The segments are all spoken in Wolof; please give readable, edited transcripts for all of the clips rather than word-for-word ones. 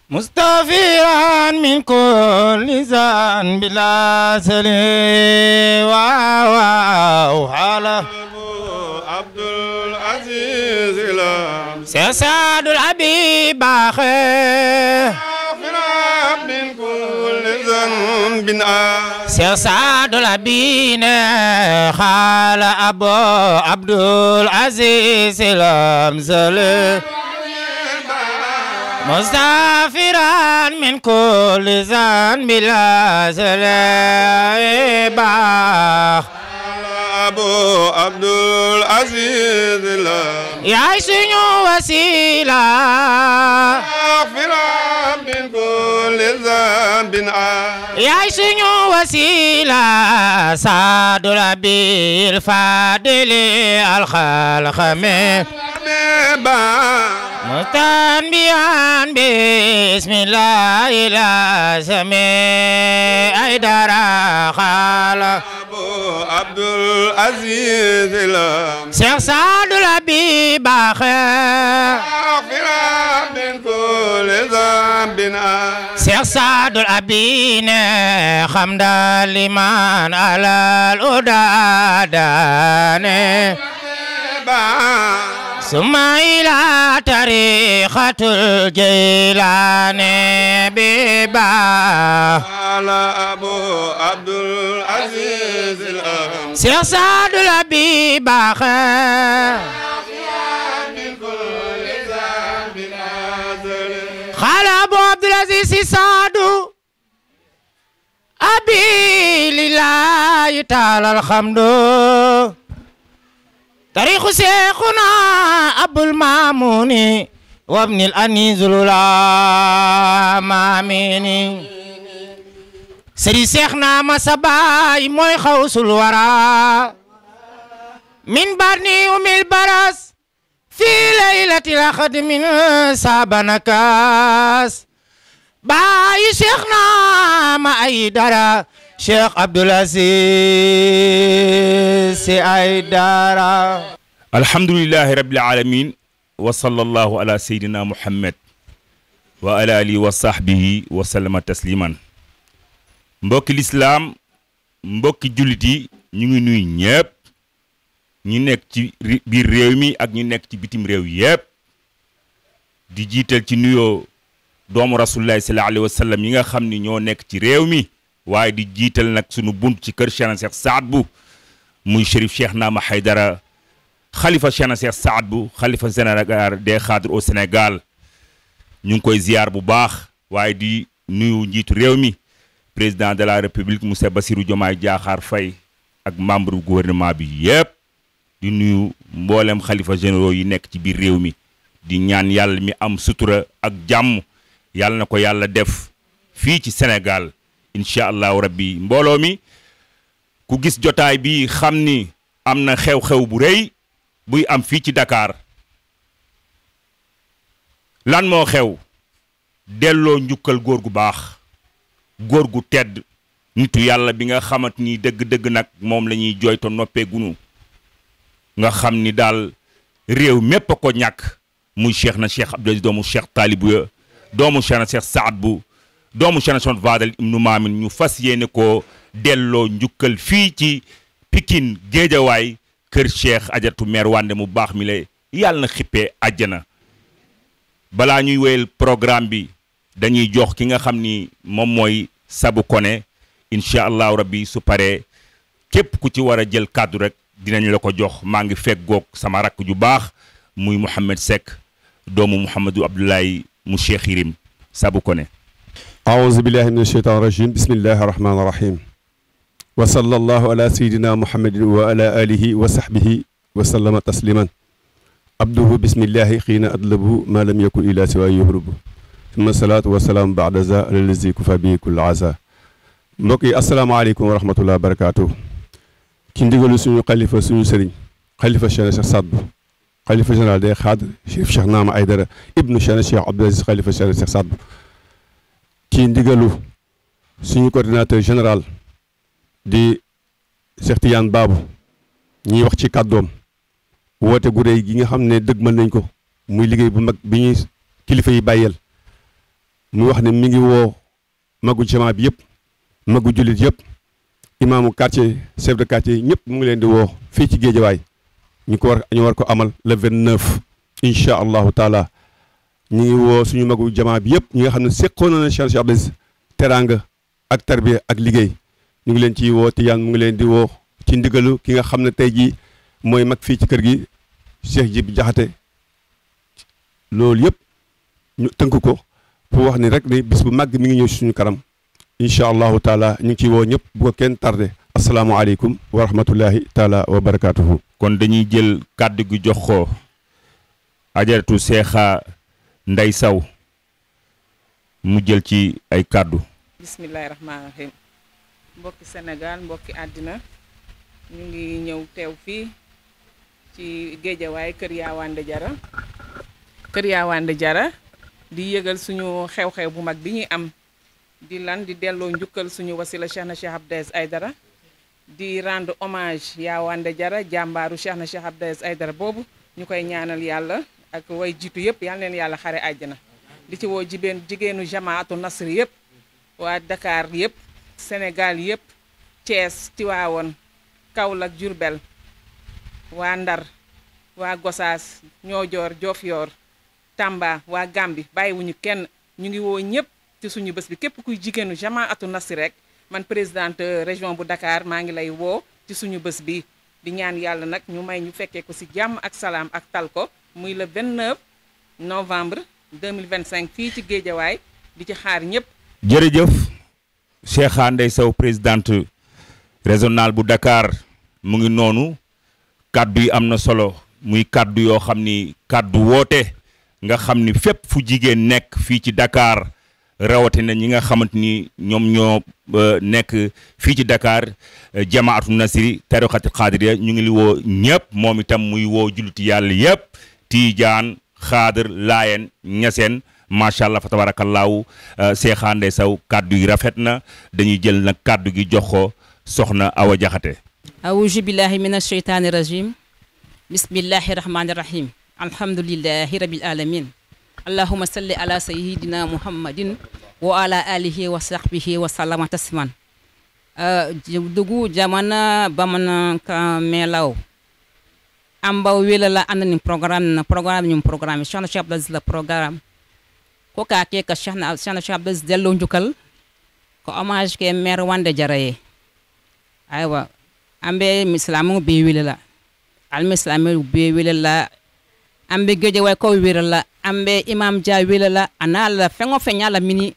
مستغفرا من كل ذنب بلا سلي واو حاله عبد العزيز لام سيسعد الحبيب باخر من كل ذنب سيسعد الحبيب خال أبو عبد العزيز لام سلي مستغفرا من كل ذنب بلا سلي أبو عبد العزيز يا سنو وسيلة مغفرة من كل ذنب يا سنو وسيلة سعد الأبي الفاضل الخلق من مستنبيا بسم الله لا سمي أيدر خالق عبد العزيز لام شيخ سعد الأبي باخر مغفرة من كل ذنب شيخ سعد الأبي حمد لمن على الأدادان ثم إلى طريقة الجيلان ببا على أبو عبد العزيز الأهم شيخ سعد الأبي باخر قال أبو عبد العزيز سعد أبي لله تعالى الحمد تاريخ شيخنا أبو المامون وابن الأنيس الأمامين سري شيخنا ما سباي موي خوص الورى من برني أم البرس في ليلة الأخد من سابنكاس باي شيخنا ما أيدارا شيخ عبد العزيز أيدارا الحمد لله رب العالمين وصلى الله على سيدنا محمد وعلى آله وصحبه وسلم تسليما mbokki lislaam mbokki jullit yi ñu ngi nuy ñëpp ñi nekk ci biir réew mi ak ñi nekk ci bitim réew yëpp di jiital ci nuyoo doomu rasulullahi sallallahu alayhi wa sallam yi nga xam ni ñoo nekk ci réew mi waaye di jiital nag sunu bunt ci kër Cheikhna Cheikh Saad Bou muy Chérif Cheikh Naama Haydara xalifa Cheikhna Cheikh Saad Bou xalifa général des Khadres au Sénégal ñu ngi koy ziar bu baax waaye di nuyu njiitu réew mi président de la république Monsieur Bassirou Diomaye Diakhar Faye ak membre du gouvernement bi yëpp di nuyu mboolem xalifa généraux yi nekk ci biir réew mi di ñaan yàlla mi am sutura ak jàmm yàlla na ko yàlla def fii ci Sénégal incha allahu rabbi mbooloo mi ku gis jotaay bi xam ni am na xew-xew bu rëy buy am fii ci Dakar lan moo xew delloo njukkal góor gu baax góor gu tedd nitu yàlla bi nga xamante ni dëgg-dëgg nag moom la ñuy jooyto noppee gunu nga xam ni daal réew mépp a ko ñàkk muy Cheikh na Cheikh Abdou Aziz doomu Cheikh Talibou ya doomu Cheikh na Cheikh Saad Bou doomu Cheikh na Cheikh Fadal ibnu Maamin ñu fas yéene ko delloo njukkal fii ci Pikine Géejawaay kër Cheikh Ajaratu Meer Wande mu baax mi la yàlla na xippee àjjana balaa ñuy wéyal programme bi dañuy jox ki nga xam ni moom mooy Sabou Koné incha allahu rabbi su paree képp ku ci war a jël kàddu rek dinañ la ko jox maa ngi fekk goog sama rakk ju baax muy Mouhamed Seck doomu Mouhamadou Abdoulaye mu Cheikh Yirim Sabou Koné aouzu billahi min asheytan rajim bismillahi rahmani rahim wa sallallahu ala sayidina muhammadin wa ala alihi wa sahbihi wa sallama tasliman abduhu bismillahi xiina adlabu ma lam yakun ila siwa yuhrubu summa salaatu wa salaam baada za alallazi kufa bi kull asa mbokk yi asalaamaaleykum wa rahmatullah wa barakaatu ci ndigalu suñu xalifa suñu sëriñ xalifa Cheikhna Cheikh Saad Bou xalifa général des Khadres Chérif Cheikh Naama Aydara ibnu Cheikhna Cheikh Abdou Aziz xalifa Cheikhna Cheikh Saad Bou ci ndigalu suñu coordinateur général di Cheikh Tidiane Babou ñuy wax ci kàddoom woote gu réy gi nga xam ne dëgmal nañ ko muy liggéey bu mag bi ñuy kilifa yi bàyyeel mu wax ne mi ngi woo magu jamaa bi yëpp magu jullit yëpp imaamu quartier chef de quartier ñëpp mu ngi leen di woo fii ci Géejawaay ñu war ko amal le 29 incha allahu taala. ñu ngi woo suñu magu jamaa bi yëpp ñi nga xam ne seqoon na Cheikh Abdou Aziz teraanga ak tarbiya ak liggéey ñu ngi leen ciy woo Tijaan mu ngi leen di woo ci ndigalu ki nga xam ne tey jii mooy mag fii ci kër gi Cheikh Jibi Jaxate loolu yëpp ñu tënk ko pour wax ni rek ni bis bu màgg mi ngi ñëw suñu kanam incha allahu taala ñu ngi ciy woo ñëpp bu ko kenn tardé asalaamualeykum wa rahmatullahi taala wa barakaatuhu. kon dañuy jël kàddu gi jox ko ajaratu Seexa Ndey Saw mu jël ci ay kàddu. bismillahi rahmaani rahim mbokki Sénégal mbokki àddina ñu ngi ñëw teew fii ci Géejawaay kër Yawande Jara kër Yawande Jara di yëgal suñu xew-xew bu mag bi ñuy am di delloo njukkal suñu wasila Cheikh na Cheikh Abdou Aziz Aïdara di rendre hommage Yawande Jara jàmbaaru Cheikh na Cheikh Abdou Aziz Aïdara boobu ñu koy ñaanal yàlla ak way jiitu yëpp yal leen yàlla xare àjjana di ci woo jigéenu jamaatu nasri yëpp waa Dakar yëpp Sénégal yëpp Thiès Tivaouane Kaolack Diourbel waa Ndar waa Gossas Niodior Diofior Tamba waa Gambi bàyyiwuñu kenn ñu ngi woo ñëpp ci suñu bés bi képp kuy jigéenu jamaatu nasri rek man présidente région bu Dakar maa ngi lay woo ci suñu bés bi di ñaan yàlla nag ñu may ñu fekkee ko ci jàmm ak salaam ak tal ko muy le 29 novembre 2025 fii ci Géejawaay di ci xaar ñëpp. jërëjëf Seexa Ndey Saw présidente régionale bu Dakar mu ngi noonu kaddu yi am na solo muy kaddu yoo xam ni kaddu woote nga xam ni fépp fu jigéen nekk fii ci Dakar rawatina ñi nga xamante ni ñoom ñoo nekk fii ci Dakar jamaatu nasri tariqati xaadiriya ñu ngi li woo ñëpp moom itam muy woo julliti yàlla yëpp Tiijaan Xaadir Laayeen Ñaseen macha allah fa tabarakallahu Seexa Ndey Saw kaddu yi rafet na dañuy jël nag kaddu gi jox ko soxna Awa Jaxate. awuzu billahi mina sheytaani rajim bismillahi rahmaani rahim alhamdulillahi rabbil alamin allahumma salli ala sayyidina muhammadin wa ala alihi wa sahbihi wa sallama tasman dugu jamana bamana ka melaw ambaw wela la anani programme Cheikh na Cheikh Abdou Aziz la programme ko ka ke ka Cheikh na Cheikh Abdou Aziz delloo njukkal ko hommage ke maire Wande Jara ye aywa ambe mislamu be wela la al mislamu be wela la ambe Géejawaay ko wela la ambe imam Dia wela la anala fengo fenyala mini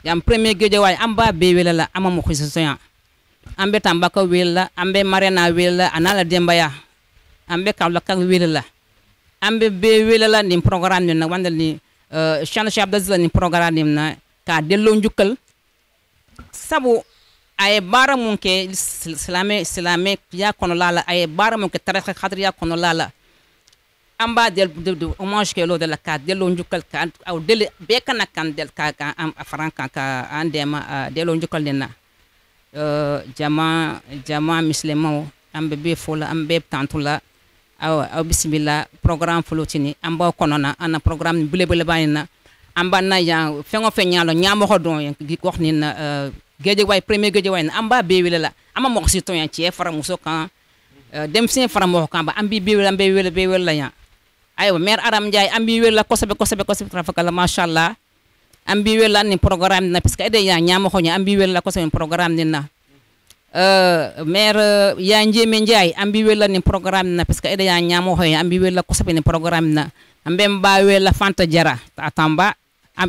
yam premier Géejawaay amba be wela la ama mo khisisoya ambe Tamba ko wela la ambe Marena wela la anala Dembaya ambe Kaolack ka wela la ambe be wela la ni programme ni na wandal ni Cheikh na Cheikh Abdou Aziz ni programme ni na ka delloo njukkal sabu ay bara mun ke islame ya kono lala ay bara mun ke tariqa khadir ya kono lala amba del hommage ke lo de la ka delloo njukkal ka aw del be kana kan del ka am franka ka andema delloo njukkal dina jama muslimo ambe be fola ambe tantula aw bismillah programme folotini amba kono na ana programme bule bayina amba na ya fengo fenyalo nyamo ko don gi wax ni na Géejawaay premier Géejawaay na amba be wela la ama mo ci ton ya ci fara muso kan dem sin fara mo kan ba ambi be wela ya aywa maire Aram Ndiaye ambi wela ko sabe trafakala machallah ambi wela ni programme na parce que ede ya nyamo ko nya ambi wela ko sabe programme ni na maire ya Njémé Ndiaye ambi wela ni programme na parce que ede ya nyamo ko ya ambi wela ko sabe ni programme na ambe mba wela Fanta Jara Tamba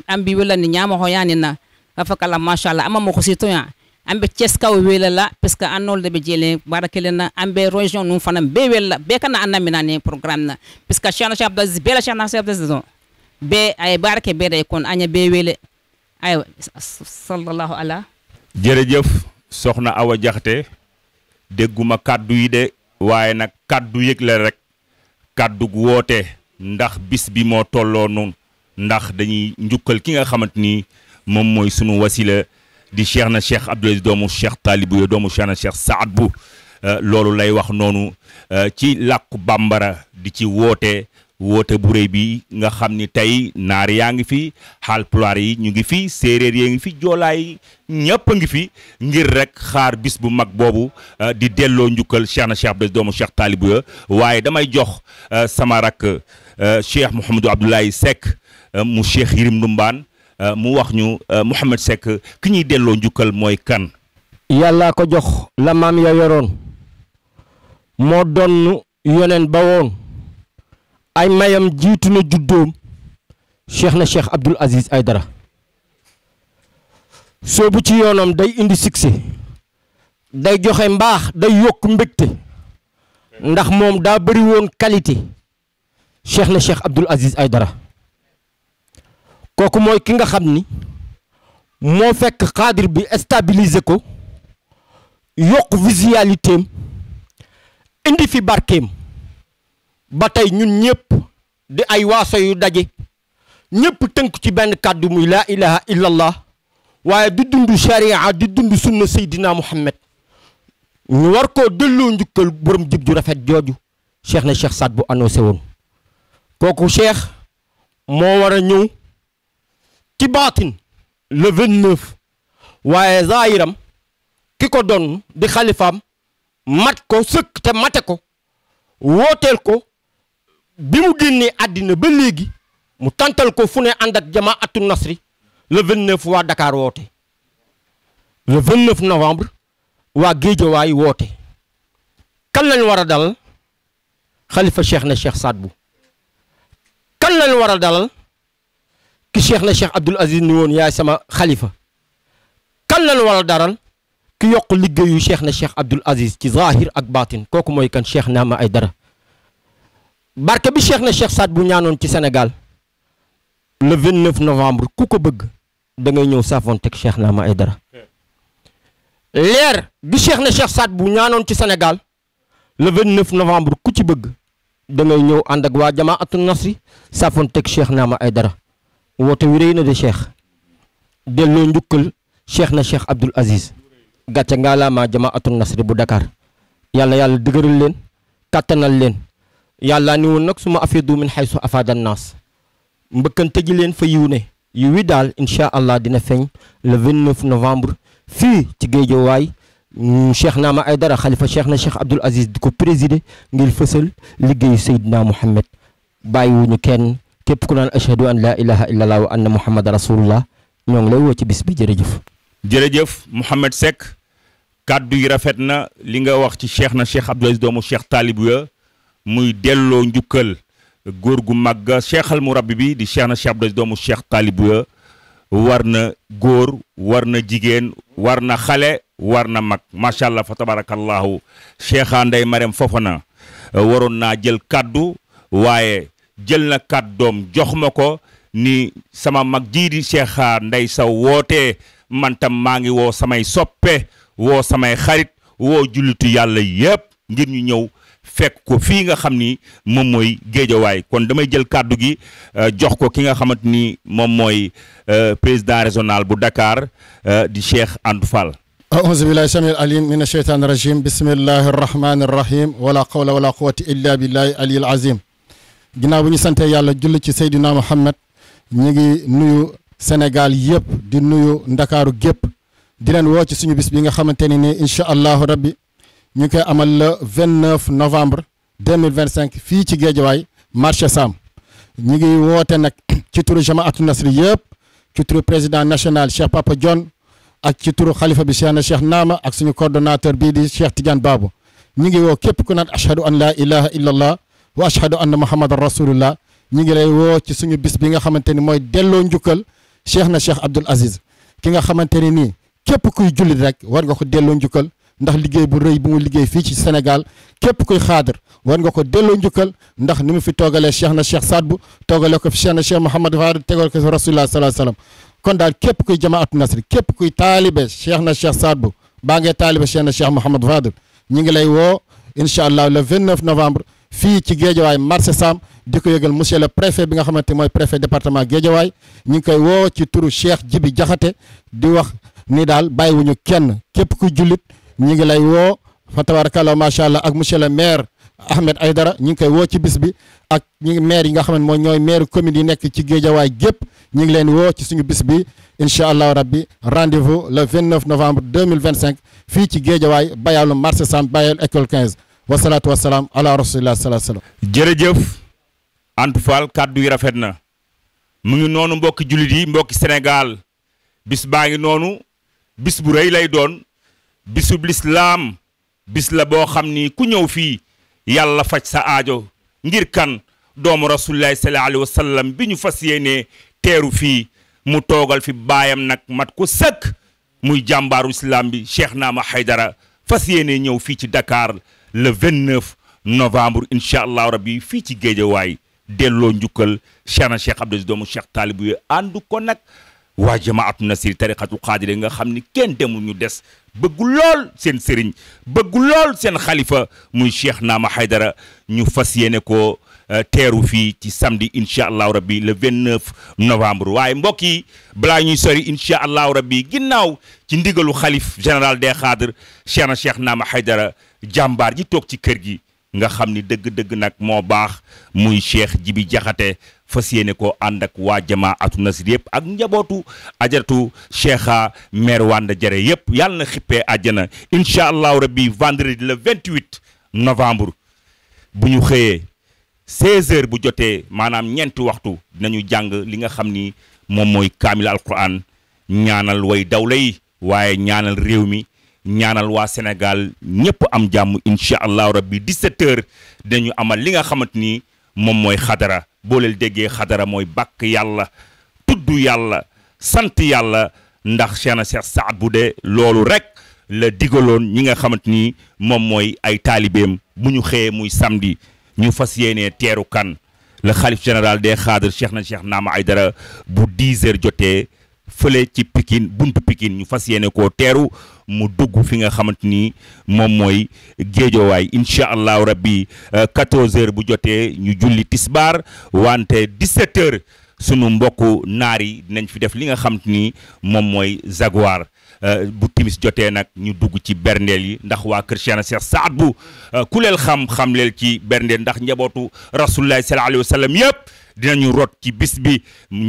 ambi wela ni nyamo ko ya ni na afakala machallah ama mo ko citoyen ambe Ceska wela la parce que anol de be jele barakelena ambe région num fanam be wela be kana anamina ne programme na parce que Cheikh na Cheikh Abdou Aziz be la Cheikh na Cheikh Abdou Aziz be ay barake be day kon anya be wele ay sallallahu ala jërëjëf soxna Awa Jaxate dégguma kaddu yi de waaye nag kaddu yëg la rek kaddu gu woote ndax bis bi moo tolloo noonu ndax dañuy njukkal ki nga xamante ni moom mooy sunu wasila di Cheikh na Cheikh Abdou Aziz doomu Cheikh Talibou yo doomu Cheikh na Cheikh Saad bu loolu lay wax noonu ci làkku bambara di ci woote woote bu réy bi nga xam ni tey naar yaa ngi fi Haalpulaar yi ñu ngi fi séeréer yaa ngi fi joolaay ñëpp a ngi fi ngir rek xaar bis bu mag boobu di delloo njukkal Cheikh na Cheikh Abdou Aziz doomu Cheikh Talibou waaye damay jox sama rakk Cheikh Mouhamadou Abdoulaye Seck mu Cheikh Yirim Ndumbaan mu wax ñu Mouhamed Seck ki ñuy delloo njukkal mooy kan. yàllaa ko jox la maam ya yoroon moo doon yoneen ba woon ay mayam jiitu na juddoom Cheikh na Cheikh Abdoul Aziz Aïdara soobu ci yoonam day indi succès day joxe mbaax day yokk mbégte ndax moom daa bëri woon qualité Cheikh na Cheikh Abdoul Aziz Aïdara kooku mooy ki nga xam ni moo fekk xaadir bi stabiliser ko yokk visualité am indi fi barkeem ba tey ñun ñëpp di ay waaso yu daje ñëpp tënk ci benn kàddu muy laa ilaha illallah waaye di dund sharia di dund sunna Seydina Muhammad ñu war koo delloo njukkal borom jib ju rafet jooju Cheikh na Cheikh Saad bu annoncé woon kooku Cheikh moo war a ñëw ci baatin le 29 waaye zaahiram ki ko doon di xalifaam mat ko sëkk te mate ko wooteel ko bi mu génnee àddina ba léegi mu tantal ko fu ne ànd ak jamaatu nasri le 29 waa Dakar woote le 29 novembre waa Géejawaay woote kan lañ war a dalal xalifa Cheikh na Cheikh Saad bu kan lañ war a dalal ki Cheikh na Cheikh Abdoul Aziz ni woon yaay sama xalifa kan lañ war a dalal ki yokk liggéeyu Cheikh na Cheikh Abdoul Aziz ci zahir ak baatin kooku mooy kan Cheikh Naama Aïdara barke bi Cheikh na Cheikh Saad bu ñaanoon ci Sénégal le 29 novembre ku ko bëgg da ngay ñëw saafoonteeg Cheikh Naama Aïdara leer bi Cheikh na Cheikh Saad bu ñaanoon ci Sénégal le 29 novembre ku ci bëgg da ngay ñëw ànd ak waa jamaatu nasri saafoonteeg Cheikh Naama Aïdara woote wi rëy na de Cheikh delloo njukkal Cheikh na Cheikh Abdoul Aziz gàcce ngaalaamaa jamaatu nasri bu Dakar yàlla dëgëral leen kàttanal leen yàlla ni woon nag suma afidu min haysu afada naas mbëkkante ji leen fa yiw ne yiw wi daal incha allah dina feeñ le 29 novembre fii ci Géejawaay Cheikh Naama Aïdara xalifa Cheikh na Cheikh Abdoul Aziz di ko présider ngir fësal liggéeyu Seydina Muhammad bàyyiwuñu kenn képp ku naan ashhadu an laa ilaha illallah wa anna muhammad rasulullah ñoo ngi lay woo ci bis bi jërëjëf. jërëjëf Mouhamed Seck kàddu yi rafet na li nga wax ci Cheikh na Cheikh Abdoul Aziz doomu Cheikh Talibou muy delloo njukkal góor gu màgg cheikhal murabbi bi di Cheikh na Cheikh Abdoul Aziz doomu Cheikh Talibou war na góor war na jigéen war na xale war na mag macha allah fa tabarakallahu Cheikha Ndeye Marème Fofana waroon naa jël kàddu waaye jël na kàddoom jox ma ko ni sama mag jii di Cheikha Ndeye Sow wootee man tam maa ngi woo samay soppe woo samay xarit woo jullitu yàlla yëpp ngir ñu ñëw fekk ko fii nga xam ni moom mooy Géejawaay kon damay jël kàddu gi jox ko ki nga xamante ni moom mooy président régional bu Dakar di Cheikh Andou Fall. أعوذ بالله السميع العليم من الشيطان الرجيم بسم الله الرحمن الرحيم ولا قول ولا قوة إلا بالله العلي العظيم ginnaaw bu ñu sante yàlla julli ci Seydina Muhammad ñu ngi nuyu Sénégal yëpp di nuyu Ndakaaru gépp di leen woo ci suñu bis bi nga xamante ne nii incha allahu rabbi ñu ngi koy amal le 29 novembre 2025 fii ci Géejawaay marché Sam ñu ngi woote nag ci turu jamaatu nasri yëpp ci turu président national Cheikh Papa Dione ak ci turu xalifa bi Cheikh na Cheikh Naama ak suñu coordonnateur bii di Cheikh Tidiane Babou ñu ngi woo képp ku naan ashhadu an laa ilaha illallah wa ashhadu anna muhammadan rasulullah ñu ngi lay woo ci suñu bis bi nga xamante ni mooy delloo njukkal Cheikh na Cheikh Abdoul Aziz ki nga xamante ni nii képp kuy jullit rek war nga ko delloo njukkal ndax liggéey bu rëy bu mu liggéey fii ci Sénégal képp kuy xaadir war nga ko delloo njukkal ndax ni mu fi toogalee Cheikh na Cheikh Saad bu toogale ko fi Cheikh na Cheikh Mouhamad Fadel tegal ko fi rasulullah sallallahu alayhi wasallam kon daal képp kuy jamaatu nasri képp kuy taalibe Cheikh na Cheikh Saad bu baa ngee taalibe Cheikh na Cheikh Mouhamad Fadel ñu ngi lay woo incha allah le 29 novembre fii ci Géejawaay marché Sam di ko yëgal monsieur le préfet bi nga xamante mooy préfet département Géejawaay ñu ngi koy woo ci turu Cheikh Jibi Jaxate di wax ni daal bàyyiwuñu kenn képp kuy jullit ñu ngi lay woo fa tabarakallah macha allah ak monsieur le maire Ahmed Aïdara ñu ngi koy woo ci bis bi ak ak ñi maire yi nga xam ne mooy ñooy maire commune yi nekk ci Géejawaay gépp ñu ngi leen woo ci suñu bis bi incha allah rabbi rendez-vous le 29 novembre 2025 fii ci Géejawaay Bayal marché Sam Bayal école 15 wasalaatu wasalaam ala rasulillah salaa salaam. jërëjëf Antou Fall kàddu yi rafet na mu ngi noonu mbokki jullit yi mbokki Sénégal bis baa ngi noonu bis bu rëy lay doon bisub lislaam bis la boo xam ni ku ñëw fii yàlla faj sa aajo ngir kan doomu rasulillahi sallallahu alayhi wa sallam bi ñu fas yéenee teeru fii mu toogal fi baayam nag mat ko sëkk muy jàmbaaru islam bi Cheikh Naama Haydara fas yéenee ñëw fii ci Dakar le 29 novembre incha allahu rabbi fii ci Géejawaay delloo njukkal Cheikh Abdou Aziz doomu Cheikh Taalibu yi ànd ko nag waa jamaatu nasir tariqatu xaadire nga xam ni kenn demul ñu des bëggu lool seen sëriñ bëggu lool seen xalifa muy Cheikh Naama Haydara ñu fas yéene ko teeru fii ci samedi incha allahu rabbi le 29 novembre waaye mbokk yi balaa ñuy sori incha allahu rabbi ginnaaw ci ndigalu xalif général des xaadar Cheikh Naama Haydara jàmbaar ji toog ci kër gi nga xam ni dëgg-dëgg nag moo baax muy Cheikh Jibi Jaxate fas yéene ko ànd ak waa jamaatu nasir yëpp ak njabootu ajaratu Cheikha maire Wanda Jare yëpp yàlla na xippee àjjana incha allahu rabbi vendredi le 28 novembre bu ñu xëyee 16h bu jotee maanaam ñeenti waxtu dinañu jàng li nga xam ni moom mooy kaamil alquran ñaanal way dawla yi waaye ñaanal réew mi ñaanal waa Sénégal ñëpp am jàmm incha allahu rabbi 17h dinañu amal li nga xamante ni moom mooy xadara boo leen déggee xadara mooy bàkk yàlla tudd yàlla sant yàlla ndax Cheikh Saad bu dee loolu rek la digaloon ñi nga xamante ni moom mooy ay taalibeem bu ñu xëyee muy samedi ñu fas yéenee teeru kan le xalif général des xaadar Cheikh Naama Haydara bu 10h jotee fële ci Pikine buntu Pikine ñu fas yéene koo teeru mu dugg fi nga xamante ni moom mooy Géejawaay incha allahu rabbi 14h bu jotee ñu julli tisbaar wante 17h sunu mbokku naar yi dinañ fi def li nga xamante ni moom mooy Jaguar bu timis jotee nag ñu dugg ci berndeel yi ndax waa kër Cheikh Saad bu ku leel xam leel ci berndeel ndax njabootu rasulullahi sallallahu alayhi wa sallam yëpp dinañu rot ci bis bi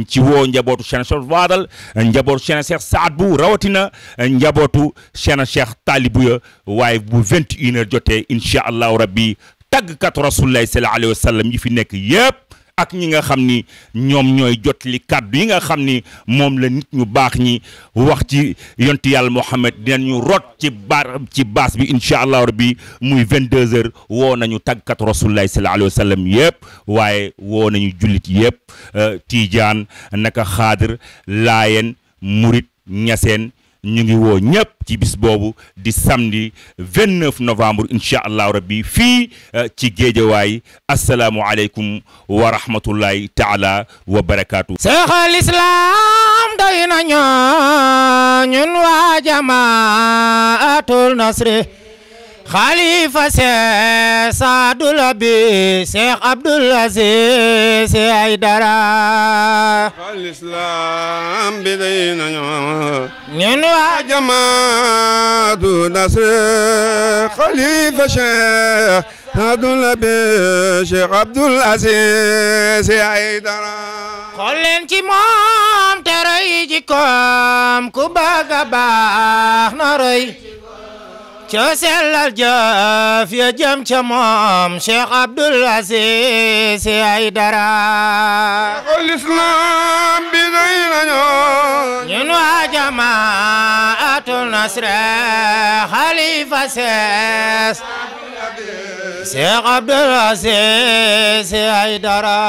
ci woo njabootu Cheikh Fadal njabootu Cheikh Saad bu rawatina njabootu Cheikh Taalibu ya waaye bu 21h jotee incha allahu rabbi tàggkatu rasulullahi sallallahu alayhi wa sallam yi fi nekk yëpp ak ñi nga xam ni ñoom ñooy jot li kàddu yi nga xam ni moom la nit ñu baax ñi wax ci yonti yàlla Muhammad dinañu rot ci baas bi incha allahu rabbi muy 22h woo nañu tàggkatu rasulullahi sallallahu alayhi wa sallam yëpp waaye woo nañu jullit yëpp Tiijaan naka xaadir Laayeen Murit Ñaseen ñu ngi woo ñëpp ci bis boobu di samedi 29 novembre incha allahu rabbi fii ci Géejawaay asalaamualeykum wa rahmatullahi taala wa barakaatu. Seex al Islaam doy na ñun waa jamaatul nasri xalifa Seex Saadu Labi Seex Abdul Aziz Haydara al-Islam bi day nañu ñun waa jamaatu nasr xalifa Seex Saadu Labi Seex Abdul Aziz Haydara xool leen ci moom te roy jikkoom ku bëgg a baax na roy ca sellal jëf ya jëm ca moom Cheikh Abdul Aziz Haydara al-Islam bi day nañu ñun waa jamaatul nasr xalifa Cheikh Abdul Aziz Haydara